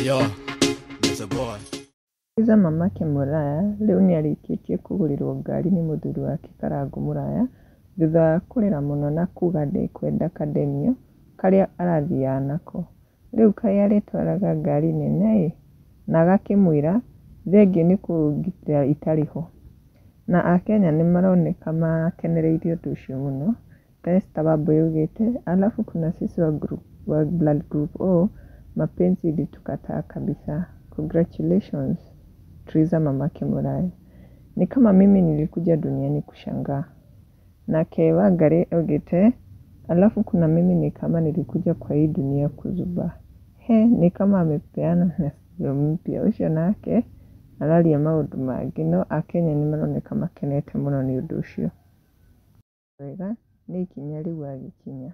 Yo, it's a boy. Triza mamake Mũraya rĩu nĩarĩkĩtie kũgũrĩrwo ngari nĩ mũthuri wake Karangũ Mũraya thutha wa kũrĩra mũno na kuga ndekwenda kademio karĩa arathiaga nako. Rĩu kaĩ arĩtwaraga ngari nene ĩ, na agakĩmwĩra thengiũ nĩ kũngitĩra itarĩ ho. Na akenya nĩ maroneka makenereire ũndũ ũcio mũno. Ta Esther Wambui augĩte alafu kuna sisi wa group, wa blood group O mapenzi ilitukataa kabisa. Congratulations Triza mamake Mũraya. Ni kama mimi nilikuja duniani kushangaa. Nake Wangari augĩte alafu kuna mimi ni kama nilikuja kwa hii dunia kuzubaa. He, ni kama amepeana na mpya ũcio nake araria maũndũ mangĩ no akenya nĩ maroneka makenete mũno nĩ ũndũ ũcio. Wega nĩ ikinya rĩu agĩkinya.